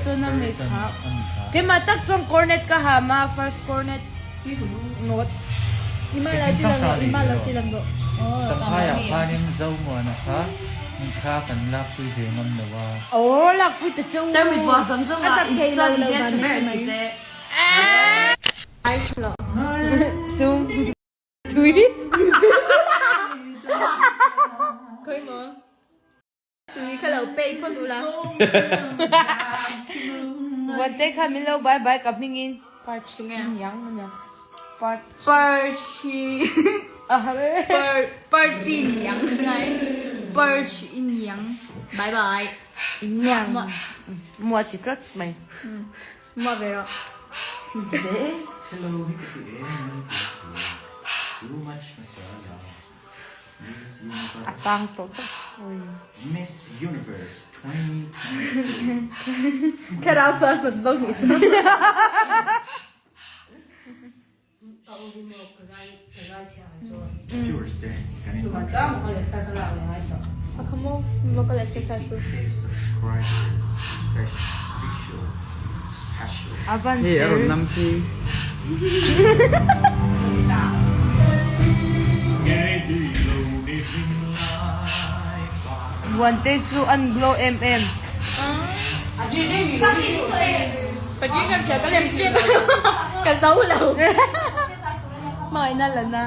Chuan a mi kha. Keimah tak chuan cornet ka ham a, first cornet note. Ima lo ti lang rawh, ima lo ti lang rawh. Sanghai ah khanin Zomuana kha thla kan lakpui ve ngam lo a. Aw lakpui ta cheu. Termi buah zawng zawng A ah tak thei lo chuan lo hmel van tha ber nei an mai. ti che. Sum. Tui. Khawi maw? Tui kha lo pei phawt ula. Vante kha min lo bye bye ka hmingin. Parch yang ania. Parch. Parchi. Ahre. Par parchi niang ngai. Parch in yang. Bye bye. Niang. Mua ti tlat mai. Mua ve rawh. A tang tawh tawp. Miss Universe 2023. Thlarau sual hmun zawng hi sa. Viewers te kan in Vocal exercise chu. subscribers special special. A van Hei a fel. rawn nam khi. Vuante chu an glow em em. Ka zo lo. Hmangaihna la na.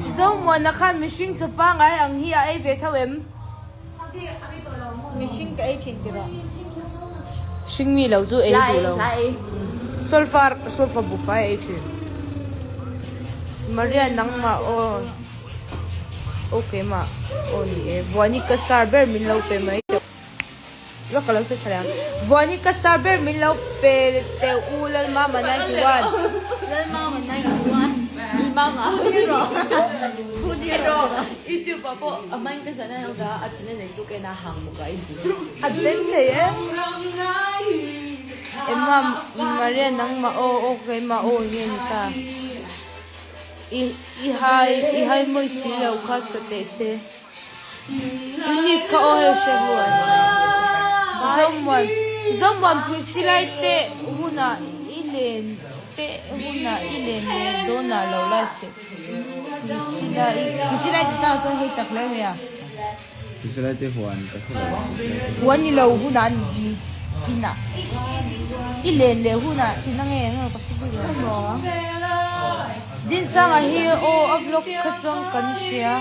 Zomuana khan mihring chaw pangai ang hi a ei ve tho em? Mihring ka ei thin tirah. Hring mi lo chu ei duh lo. Solfa solfa buffet ei thin. Maria nangmah aw okay mah aw ni e Vuani ka star ber min lo pe mai teuh la ka lo sawi tha leh ang Vuani ka star ber min lo pe teuh u Lalmama 91. Lalmama 91 Lalmama YouTube ah pawh a hmain ka zan a lo dah a channel nei tu ka en a hang bawk a i hmu. A den thei e. Emma Maria nangmah aw aw keimah aw nge ni ta. I i hai i hai mawi si lo kha sa teh se. Eunice kha aw hei hre hu an. Zomuan Zomuan pui silai te hunah i len te hunah i len leh dawnah lo live teh. Misilai ti ta chuan hei tak hle mai a. Misilai te huan ka hre lo. Huan ni lo hunah an inah i len leh hunah tina nge eng emaw ka hre bik lo. Dinsanga hi aw a vlog kha chuan kan hria.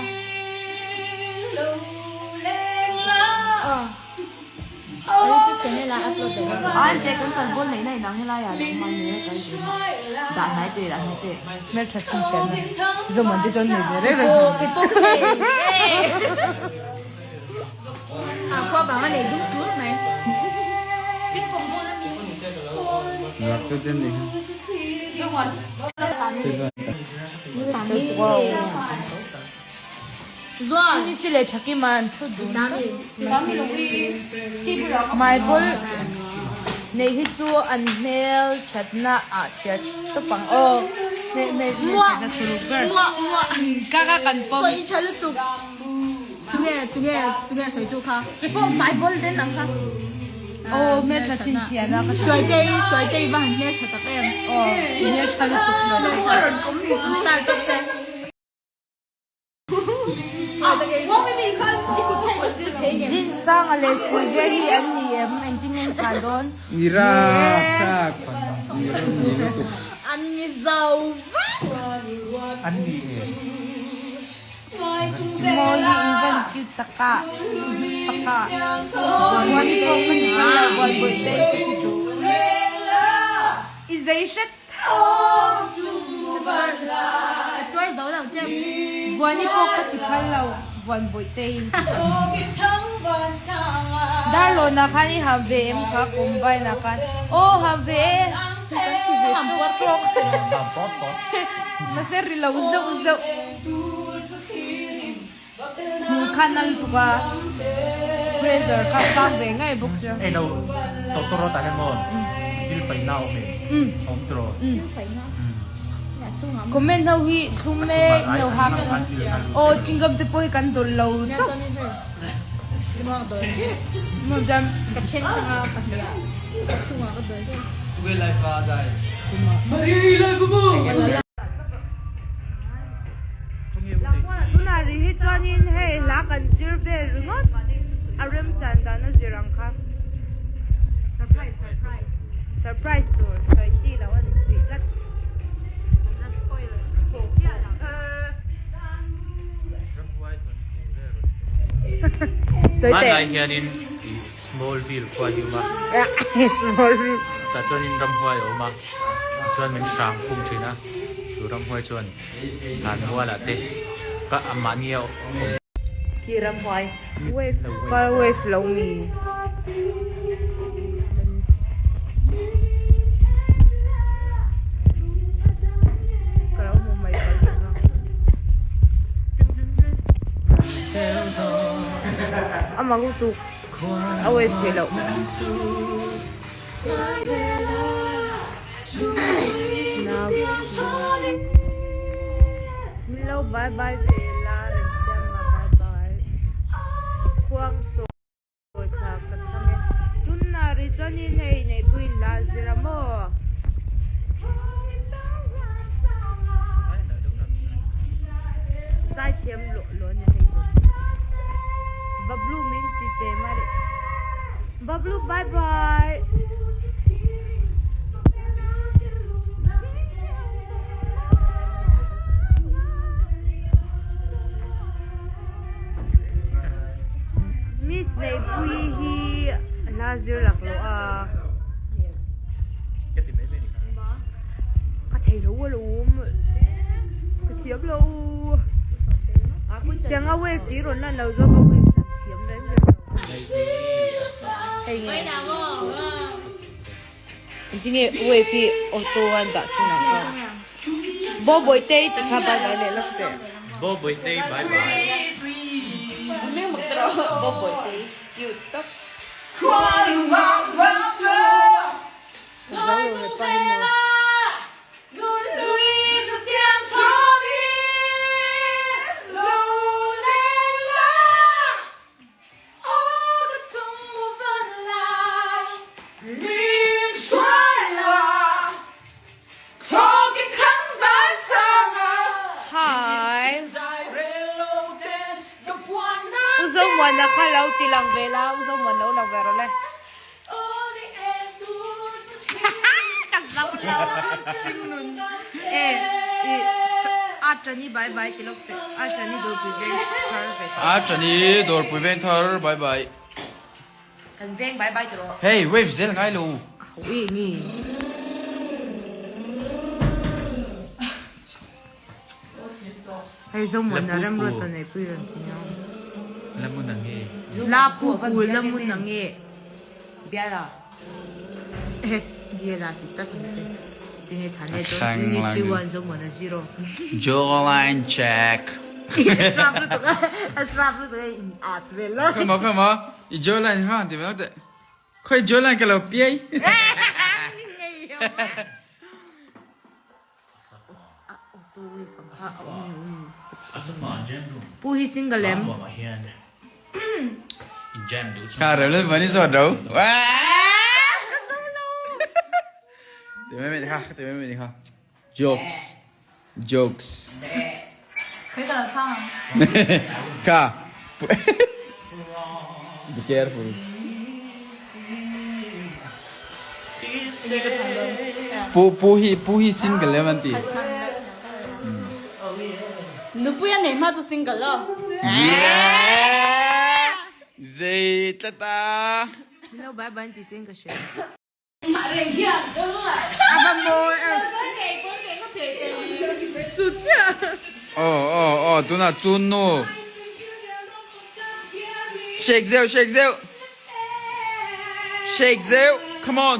A youtube channel ah upload daih a. An te kan kal bawl neih na inang helai ah lo hmang ni e kan ti dah hnai te dah hnai te. Hmeltha chhinchhiah na zawm an te chuan nei ve reng reng. Aw kei pawh ka nei e. A khua vang a nei dum tur mai. Ping pong ball a mi. Rak te chen ni kha. Wow. Ni leh Thakima an thu dun Maibawlh neih hi chu an hmel thatna ah chhiar tawp ang aw hmel thatna thuruk ber ka ka kan pawm aw hmel tha chin chian a ka aw hmel tha lutuk Dinsanga leh Sylvia hi an ni em? Engtin nge an chhan dawn? Ni rak tak ni ram ni lutuk. An ni zo vek. An ni e. Mawi hi in van cute taka taka. Buani pawh ka ni phal lo buai buai te ka ti duh. I zei hret. Vuani pawh ka ti phal lo, Vuan Bawihte hi ti Darlawnah khan i ham ve em kha combine ah khan aw ham ve e kan ti ve tawk tawk mahse ri lo zeuh zeuh. kha na lutuk a pressure kha sang ve ngei bawk sia. Ei lo tawtawrawt ah hian maw zil paihna a awm em? A awm tawh. Comment ho hi thlum mek lo hak aw chingam te pawh hi kan dawlh lo chauh. Tunah rih hi chuanin hei hla kan zir vel ringawt a remchan dan a zir ang kha. Surprise tur sawi chi loh a ni tih tlat. Sawi teh. Hmanlai hianin Smallville khua hi awm a. Smallville. Tah chuanin ramhuai a awm a, chuan min hrang khum thin a, chu ramhuai chuan hlanmualah te ka mahni a awm. Khi ramhuai. Wave ka wave lo mi. Ka lo hmu mai palh bawk a. Amah lutuk a wave theih loh. Min lo bye bye ve la Remsiama bye bye Khuang chawi thla ka thlang e. Tunna ri chuanin hei Neihpuiin hla a zir a maw? Zaithiam lawh lawh a ni hei zawng. Bablu min ti teh mai leh. Bablu bye bye. Miss Neihpuii hi hla zir lak loh a. Ka thei lo alawm. Ka thiam lo. Tianga wave tih rawn lan lo zawk a wave dan thiam reng reng lo. Hei nge. Tinge wave hi auto a dah thin ang kha. Bo Bawihtei tih kha bye bye leh lawk teh. Bo Bawihtei bye bye. Bo Bawihtei cute tak. Ka zo lo hepa hi maw. Hi. U Zomuana kha lo ti lang ve la, U Zomuan lo lang ve rawh le. Ka zo lo hringnun e i a tani bye bye ti lawk teh a tani dawrpui veng thar ve tawh. A tani dawrpui veng thar bye bye. Kan veng bye bye ti rawh. Hey wave zel ngai lo. Ui ngi. Hei Zomuana remruat a neihpui rawn ti nia. La mun ang nge. La pu pu la mun ang nge. Biala. Ehe biala ti tak ang che. Tinge chhan e dawn Unity 1 Zomuana 0. Jawline check. A sharp lutuk a, a sharp lutuk a in at vel a. Come on come on, i jawline kha han ti ve lawk teh. Khawi jawline ka lo piai. Pu hi single em? Kha rem lên vẫn đi giọt đâu. Tìm mấy kha, tìm mấy kha. Jokes. Jokes. Kha. Be careful. Pu pu hi pu hi single em an ti. Nupui a nei hma chu single lo. Yeah! Zei tlat a. Min lo bye bye an ti che in ka hria. Oh oh oh tunah chun nu. Shake zeuh shake zeuh. Shake zeuh come on.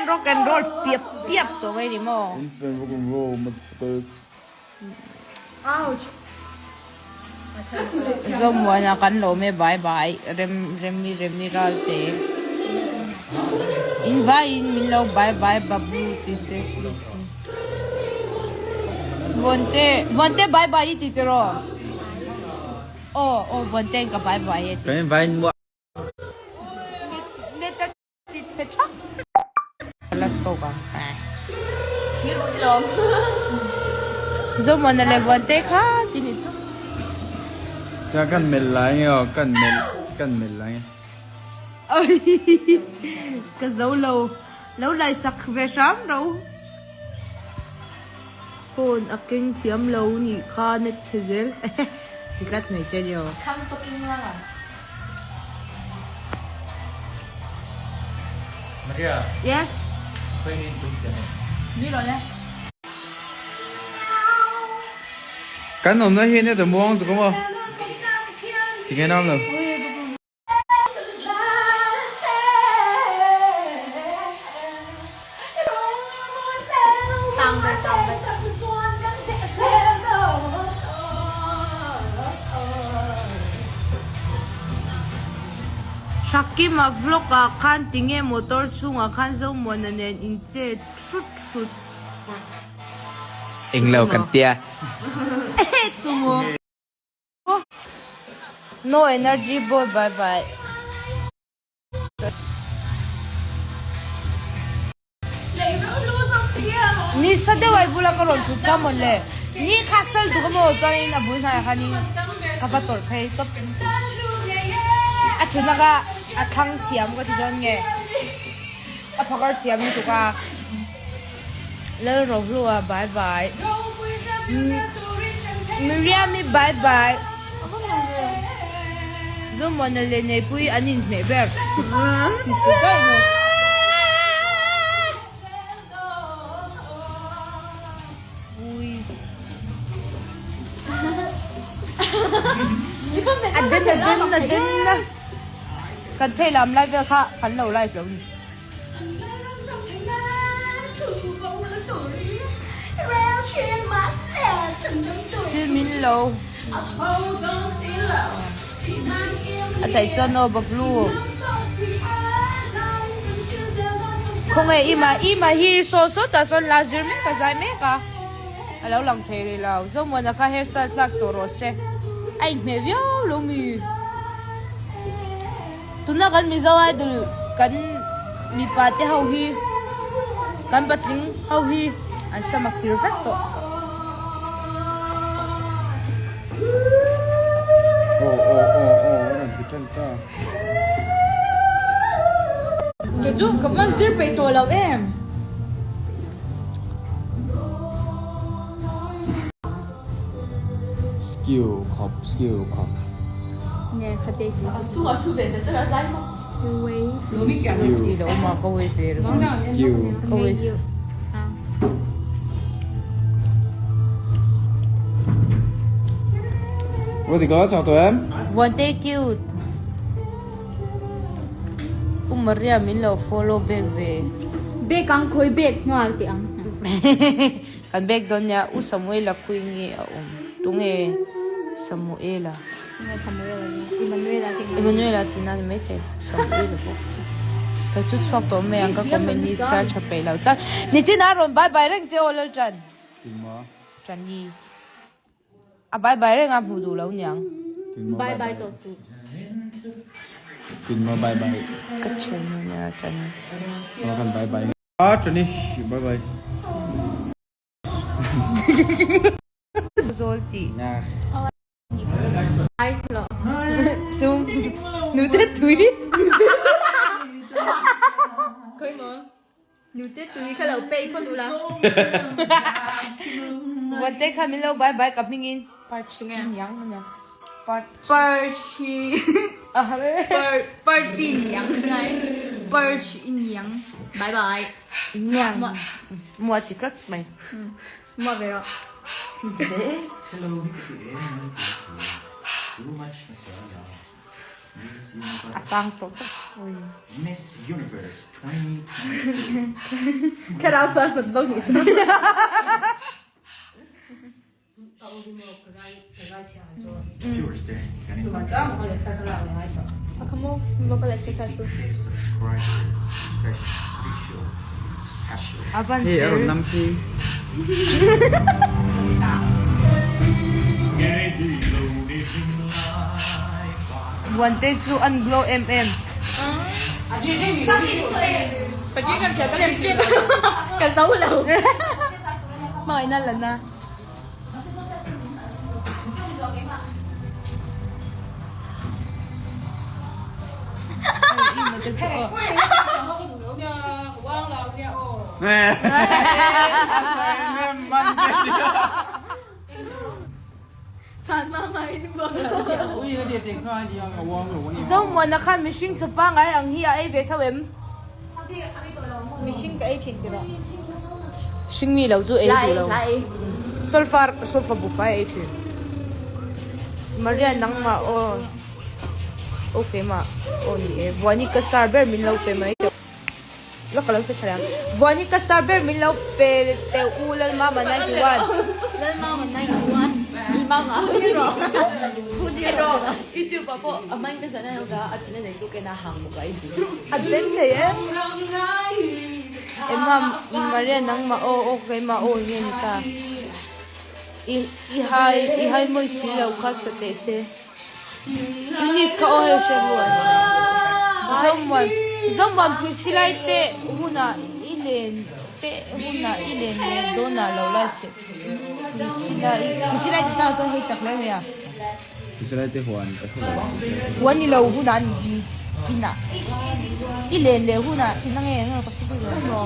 Rock and roll. roll piap piap tawh mai ni maw? Instant rock and roll motherfuckers. Ouch. Zomuana kan lawm e bye bye rem remi remi ralte in vaiin min lo bye bye babu ti te please Vuante Vuante bye bye i ti tiraw aw aw Vuante in ka bye bye e ti. Kan in vaiin muah. Ti chhe thak. Let's go ka. Zomuana leh Vuante kha ti ni chu. Chuan kan melh lai nge aw kan melh kan melh lai nge. Ka zo lo. Lo lai sak ve hram ro. Phone a keng thiam lo nih kha net chhe zel. Ti tlat mai che ni aw. Come fucking run. Maria. Yes. Khawi ni tum te nei. Ni lo le. Kan awmna hi net a muang tuk a maw? Tinge nam lo. Hrakima vlog ah khan tinge motor chhungah khan Zomuana nen in che hrut hrut. Englo kan tia. No energy boy bye bye. Ni sa deuh ai bula ka rawn thut kha mawn le. Ni kha sal tuk a maw chuanin a bul hnaiah khanin ka va tawrh phei tawp. A thutna kha a thlang thiam ka ti dawn nge a phakar thiam lutuk a. Lalrohlua bye bye. Miriam-i bye bye. Zomuana leh Neihpuii an inhmeh ber. Ti si daih maw. Ui. A den a den a den a. Kan chei lam lai vel kha kan lo live lo ni. Thil min lo a theih chuan aw Bablu khawnge Ima Ima hi saw saw tah sawn la zir mek a zai mek a a lo lang thei rih lo Zomuana kha hairstyle thlak tawh rawh se a inhmeh viau lo mi. Tuna kan Mizo Idol kan mipa te ho hi kan patling ho hi an samak tir vek tawh. Aw aw aw aw a rawn ti tan ta. Kei chu ka hman zir peih tawh lo em. Skill khawp skill khawp. Nge kha te ki. Chungah thu ve ta chara zai maw. Skill. Ti lo ma ka wei ve ringawt. Skill. Ka wei. Ua ti ka chak tawh em? Vuante cute. U Maria min lo follow back ve. Back ang khawi back nghal teh ang. Kan bag dawn nia U Samuela khawi nge a awm? Tunge Samuela? Tunge Samuela chu? Emmanuela te nge? Emmanuela tih na ni maithei Samuela pawh. Kei chu chhuak tawh mai ang ka comment hi chhiar tha peih lo tlat. Nichin a rawn bye bye reng che aw Lalṭan. Tingmaw? Ṭani. A bye bye reng a hmuh duh lo niang. Bye bye tawh suh. Tingmaw bye bye. Ka thiannu nia Ṭani. Aw kan bye bye. Ah Ṭani bye bye. Zawl tih. Na. Ai lo. Sum. Nute tui. Khawi maw? Nute tui kha lo pei phawt ula. Vuante kha min lo bye bye ka hmingin. Parch niang ania. Parch. Parchi. Par parchi niang ngai. Parch niang. Bye bye. Niang. Mua ti tlat mai. Mua ve rawh. Too much masala. Miss Universe A tang tawh tawp. Ui. Miss Universe 2022 Thlarau sual hmun zawk ni se. Viewers te kan in A kha maw vocal exercise chu. 50k subscribers special special A van Hei a fel. rawn lam khi. Buante chu an glow em em. Ka zo lo. Hmangaihna la na. Zomuana khan mihring chaw pangai ang hi a ei ve tho em? Mihring ka ei thin tiraw? Hringmi lo chu ei duh lo. Solfa solfa buffet ei thin. Maria nangmah aw aw keimah aw ni e Vuani ka star ber min lo pe mai teuh la ka lo se tha leh ang Vuani ka star ber min lo pe teuh u Lalmama 91. Lalmama 91 Lalmama YouTube ah pawh a hmain ka zan a lo dah a channel nei tu kena hang bawk a i ti. A den thei e. Emma Maria nangmah aw aw keimah aw enge ni ta. I i hai i hai mawi si lo kha sa teh se. Eunice kha aw hei hriat lu an. Zomuan Zomuan pui silai te hunah i len te hunah i len leh dawnah lo live teh. Pui silai pui silai ti ta chuan hei chak hle mai a. Israel te huan ka hre lo. Huan ni lo hunah an in inah i len leh hunah tina nge eng ka hre bik lo.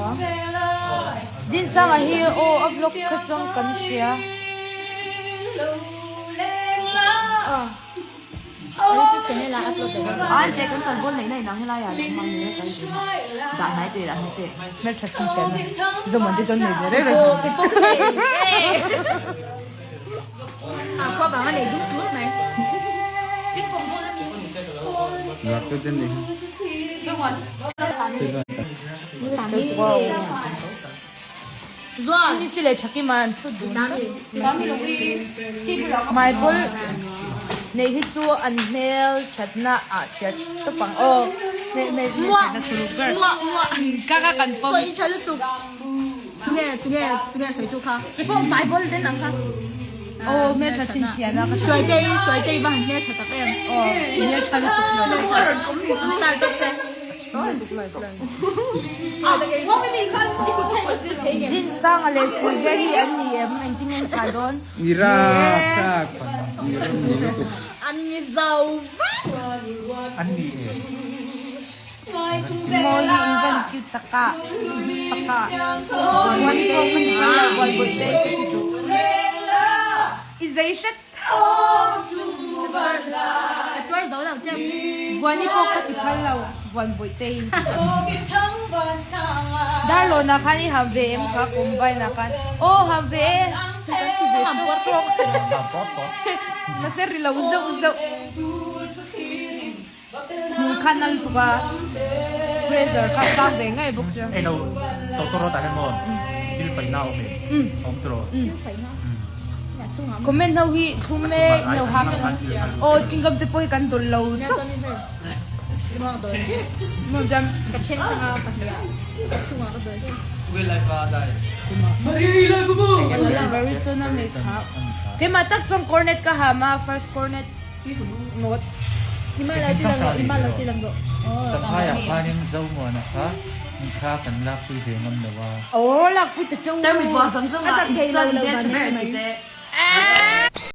Dinsanga hi aw a vlog kha chuan kan hria. YouTube channel ah upload leh dawn. Ai te kan chan ball neihna inang helai ah leh mang nge kan dah hnai te dah hnai te. Hmeltha chhunchhiatna Zomuan te chuan nei ve reng reng. Khua vang a nei dum tut mai. Rak te chen ni. Zuan ni si le thaki man an thu dun. Mai bul nei hi chu an hmel thatna ah chhiat tawp ang aw. Hmel thatna thuruk ber. Ka ka kan pawm. Sawi tha lutuk. Tunge tunge tunge sawi tu kha. Kei mai bol den ang kha. Aw hmel tha chin chian a ka hria. Hruaitei Hruaitei va han hmel tha tak em. Aw hmel tha lutuk Hruaitei. Star top che. Dinsanga leh Sylvia hi an ni em engtin nge an chah dawn? Ni rak tak ni ram ni lutuk. An ni zo vek. An ni em? Mawi hi in van cute tak a tak a Buani pawh ka ni phal lo buai buai te ka ti duh i zei hret Buani pawh ka ti phal lo buan buai te in ti duh Darlawn ah khan i ham ve em kha combine ah khan aw ham ve e kan ti ve tawk tawk mahse ri lo zeuh zeuh. Hmui kha nal tuk a, pressure kha sang ve ngei bawk sia. Ei lo doctor rawt ah hian maw thil paihna a awm em? Awm tiraw? Comment ho hi thlum e in lo hak aw chewing te pawh hi kan dawlh lo chauh. Maw jam. Baritone a mei kha. Keimah tak chuan cornet ka ham a first cornet. Note. Sanghai ah khanin Zomuana kha thla kan lakpui ve ngam lo a. Aw lakpui ta cheu. A tak thei lo lo dan mai.